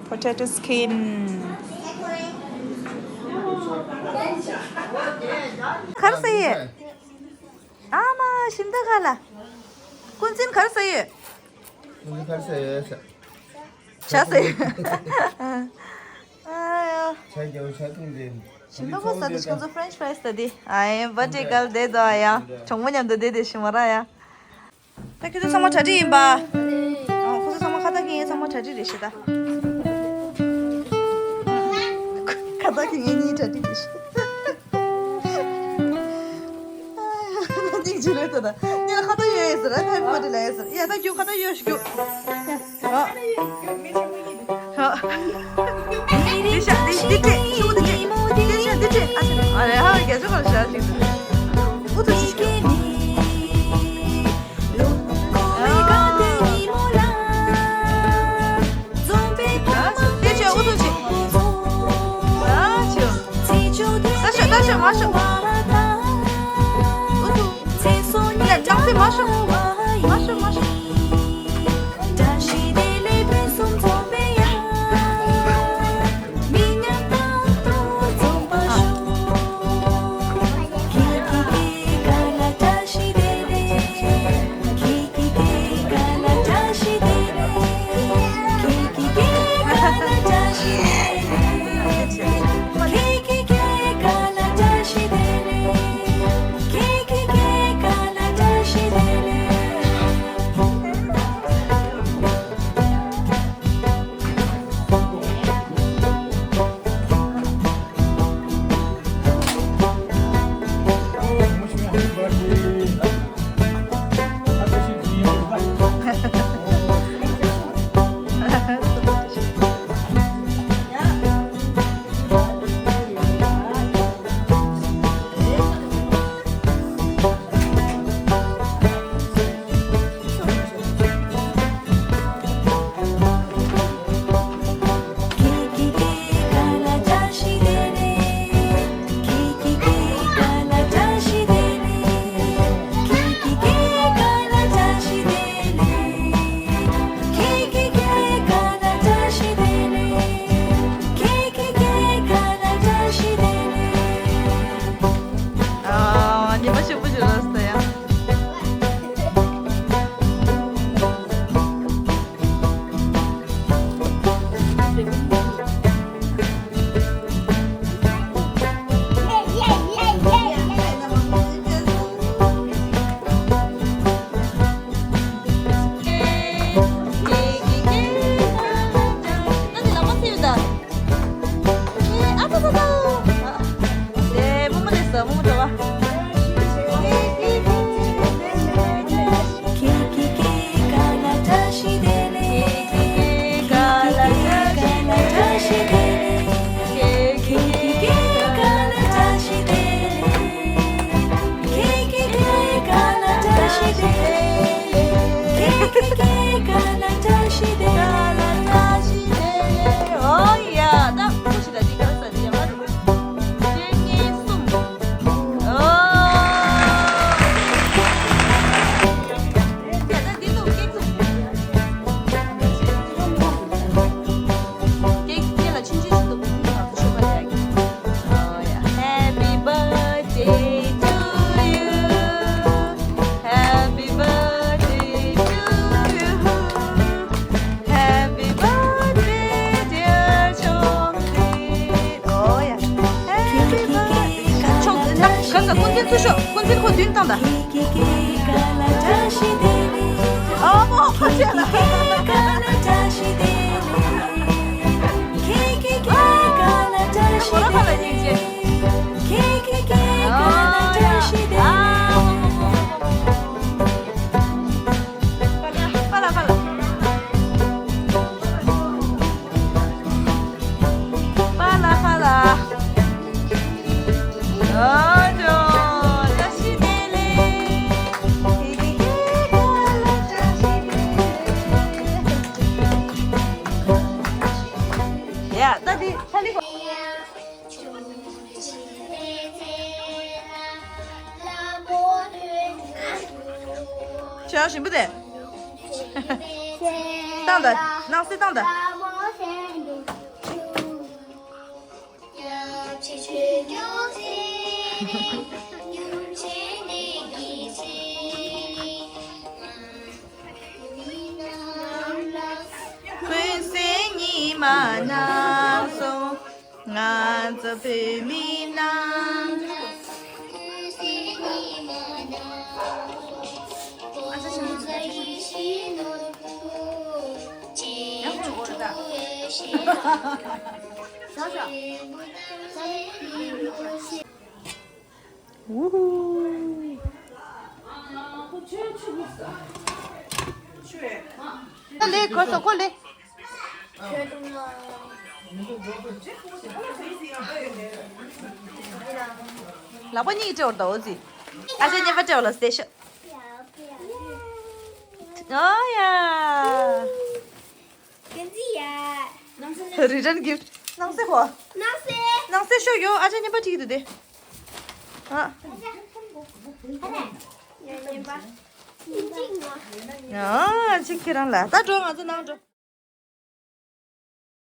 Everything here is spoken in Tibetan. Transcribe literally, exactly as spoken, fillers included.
Potato skin. ག་རེ་ཟ་ཡི། ཨ་མ་ཞིམ་མདོག་ཁ་ལ། ཀུན་གཟིགས་ག་རེ་ཟ་ཡི། ཀུན་གཟིགས་ག་རེ་ཟ་ཡི། ཇ་ཟ་ཡི། ཨ་ཡ། ཇ་རྒྱག་ཇ་འཐུང་དེ། ཞིམ་མདོག་ཁ་ཟ་དེ་ཁོང་ཚོ་French fries ཟ་དེ། ཨ་ཡ་birthday girl བསྡད་འདུག་ཨ་ཡ། གྲོགས་མོ་མཉམ་དུ་བསྡད་དེ་ཞིམ་མོ་ར་ཡ། ད་ཁྱོད་ཚོ་ཚང་མ་གྲ་སྒྲིག་ཡིན་པ། ཨ། ཁོ་ཚོ་ཚང་མ་ཁ་བཏགས་ཀྱི་ངའི་ཚང་མ་གྲ་སྒྲིག་རེད་ཤག་ད། ཁ་བཏགས་ཀྱི་ངའི་གཉིས་གྲ་སྒྲིག་རེད་ཤག་ཨ་ཡ། སྙིང་རྗེ་རེད་ད། ད་ངས་ཁ་བཏགས་གཡོག་ཡས་ཟེར། ཨ། Happy birthday ལབ་ཡས་ཟེར། ཡ། ད་རྒྱུགས། ཁ་བཏགས་གཡོག་ཞིག་རྒྱུགས། ཡ། ཨ། འདི་ཤ་འདི་འདི་སྤྲད། ཤོག་འདི་སྤྲད། འདི་སྤྲད། འདི་སྤྲད། ཨ་ཤ། ཨ་རེ། ཧ་རྒྱ་ཆོ་གར་ཤ་ཞིག་འདུག་ཨུ་ཐུ་ཅི་ཤ། ཨ་ཤ། འདི་ཤ་ཨུ་ཐུ་ཅི། ཨ་ཤ། ད་ཤ་ད་ཤ་མ་ཤ། ཨུ་ཐུ། ཡ། ཅང་ཙེ་མ་ཤོག་མ་ཤོག་མ་ཤོག་ཨ། ཉི་མ་ཞིག་པོ་ཞིག་རག་སོང་ཡ། ཨ་ཙི་ཙི་ཙི། ཨ། དེ་རྨོ་མོ་རེད་ཟེར། རྨོ་མོ་འདྲ་བ། ཨོ་ཡ། ད་ཁུ་ཞིག་ལ་འདི་ག་རེ་ཟ་འདི་ཡ་མ་རེད། གཅིག་གཉིས་གསུམ། ཨོ། ཡ། ད་འདི་འདུག་ཀེག་འདུག་ཀེག་ཀེག་ལ་ཆུང་ཆུང་ཞིག་འདུག་ང་ཚོ་ཤོག་པ་ལ་ཡ་གི། ཨོ་ཡ། Happy birthday to you. Happy birthday to you. Happy birthday, dear chocolate. ཨོ་ཡ། Happy birthday. ཆོག་ད་ག་ས་ཀུན་གཟིགས་ཚུར་ཤོག་ཀུན་གཟིགས་ཁོ་མདུན་བཏང་ད། ཨོ་མོ་ཁོ་ཆེ་ལ། ཨ། ཁོ་ར་ཁ་ལ་སྙིང་རྗེ། ཨོ་ཡ། ཨ། པ་ལ་པ་ལ། པ་ལ་པ་ལ། ཨོ་ཅོ། བཀྲ་ཤིས་བདེ་ལེགས། ཡ། ད་འདི་ཐ་ལི་གོ། ཆོས་ཞིམ་པོ་དེ། བཏང་དང་། སྣང་སྲིད་བཏང་དང་། ཀུན་གསལ་ཉི་མ་ནམ་སོང་། ང་ཚོ་བོད་མི་རྣམས། ཝུ་ཧུ། ཁོ་ལེ་ཁོ་སོ་ཁོ་ལེ། ལག་པ་གཉིས་སྤྲད་འོར་ད་འོ་ཟི། ཨ་ཅག་གཉིས་པ་སྤྲད་འོ་ལ་སྟེ་ཤོ། ཨོ་ཡ། Return gift. སྣང་སྲིད་ཧོ། སྣང་སྲིད། སྣང་སྲིད་ཤོ་ཡོ། ཨ་ཅག་གཉིས་པ་ཁྲིད་ཀྱི་འདུག་སྟེ། ཨ། ཨ་ཅིག་ཁྱེད་རང་ལ་ད་འགྲོ། ང་ཚོ་ནང་འགྲོ།